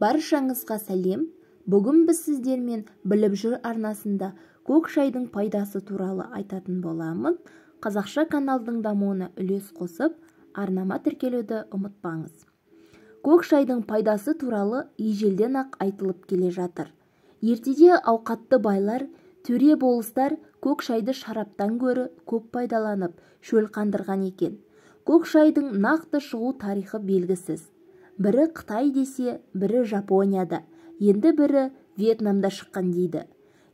Баршаңызға сәлем. Бүгін біз сіздермен Біліп жүр арнасында көк шайдың пайдасы туралы айтатын боламын. Қазақша каналдың дамуына үлес қосып, арнама тіркелуді ұмытпаңыз. Көк шайдың пайдасы туралы ежелден-ақ айтылып келе жатыр. Ертеде ауқатты байлар, төре болыстар көк шайды шараптан гөрі көп пайдаланып, шөл қандырған екен. Көк шайдың нақты шығу тарихы белгісіз. Бірі Қытай десе, бірі Жапонияда, енді бірі Вьетнамда шыққан дейді.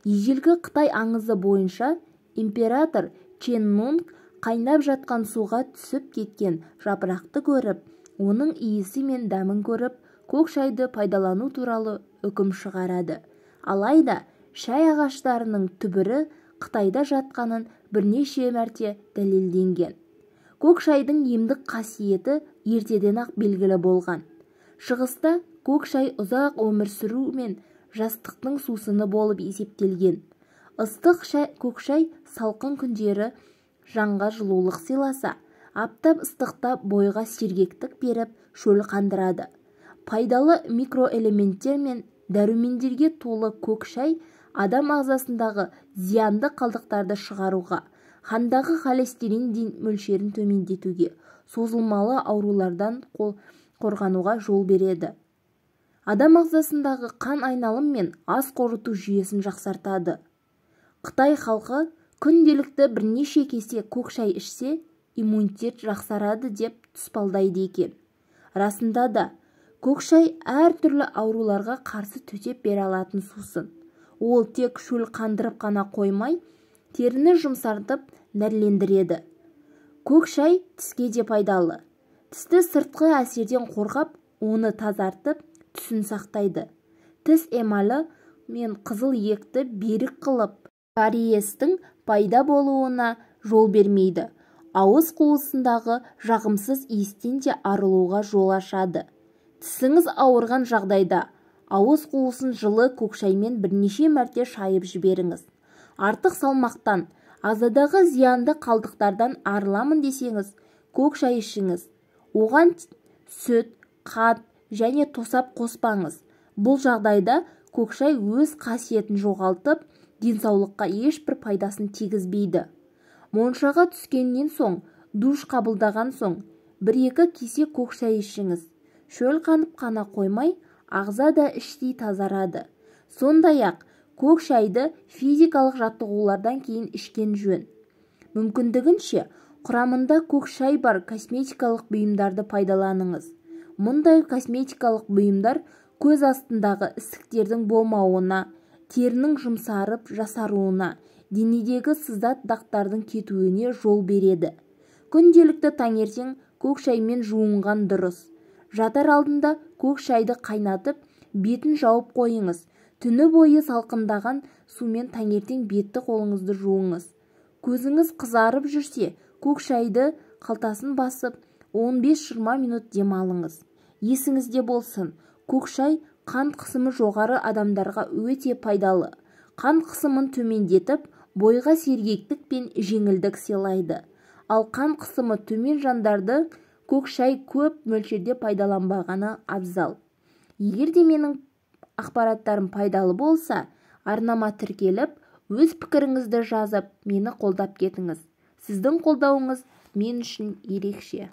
Ежелгі Қытай аңызы бойынша император Чен Нунг қайнап жатқан суға түсіп кеткен жапырақты көріп, оның иісі мен дәмін көріп, көк шайды пайдалану туралы үкім шығарады. Алайда шай ағаштарының түбірі Қытайда жатқанын бірнеше мәрте дәлелденген. Көк шайдың емдік қасиеті ертеден-ақ белгілі болған. Шығыста көк шай ұзақ өмір сүру мен жастықтың сусыны болып есептелген. Ыстық көк шай салқын күндері жанға жылулық сыйласа, аптап ыстықта бойға сергектік беріп, шөл қандырады. Пайдалы микроэлементтер мен дәрумендерге толы көк шай адам ағзасындағы зиянды қалдықтарды шығаруға, қандағы холестерин мөлшерін төмендетуге, созылмалы аурулардан қорғануға жол береді. Адам ағзасындағы қан айналым мен ас қорыту жүйесін жақсартады. Қытай халқы күнделікті бірнеше кесе көк шай ішсе, иммунитет жақсарады деп тұспалдайды екен. Расында да, көк шай әртүрлі ауруларға қарсы төтеп бере алатын сусын. Ол тек шөл қандырып қана қоймай, теріні жұмсартып, нәрлендіреді. Көк шай тіске де пайдалы. Тісті сыртқы әсерден қорғап, оны тазартып, түсін сақтайды. Тіс эмалі мен қызыл иекті берік қылып, кариестің пайда болуына жол бермейді. Ауыз қуысындағы жағымсыз иістен де арылуға жол ашады. Тісіңіз ауырған жағдайда ауыз қуысын жылы көк шаймен бірнеше мәрте шайып жіберіңіз. Артық салмақтан, ағзадағы зиянды қалдықтардан арыламын десеңіз, көк шай ішіңіз. Оған сүт, қант және тосап қоспаңыз. Бұл жағдайда көк шай өз қасиетін жоғалтып, денсаулыққа ешбір пайдасын тигізбейді. Моншаға түскеннен соң, душ қабылдаған соң, бір-екі кесе көк шай ішіңіз. Шөл қанып қана қоймай, ағза да іштей тазарады. Сондай-ақ, көк шайды физикалық жаттығулардан кейін ішкен жөн. Мүмкіндігінше, құрамында көк шай бар косметикалық бұйымдарды пайдаланыңыз. Мұндай косметикалық бұйымдар көз астындағы ісіктердің болмауына, терінің жұмсарып жасаруына, денедегі сызат дақтардың кетуіне жол береді. Күнделікті таңертең көк шаймен жуынған дұрыс. Жатар алдында көк шайды қайнатып, бетін жауып қойыңыз. Түні бойы салқындаған сумен таңертең бетті қолыңызды жуыңыз. Көзіңіз қызарып жүрсе, көк шайды қалтасын басып, 15-20 минут демалыңыз. Есіңізде болсын, көк шай қан қысымы жоғары адамдарға өте пайдалы. Қан қысымын төмендетіп, бойға сергектік пен жеңілдік сыйлайды. Ал қан қысымы төмен жандарды көк шай көп мөлшерде пайдаланбағаны абзал. Егер де менің ақпараттарым пайдалы болса, арнама тіркеліп, өз пікіріңізді жазып, мені қолдап кетіңіз. Сіздің қолдауыңыз мен үшін ерекше.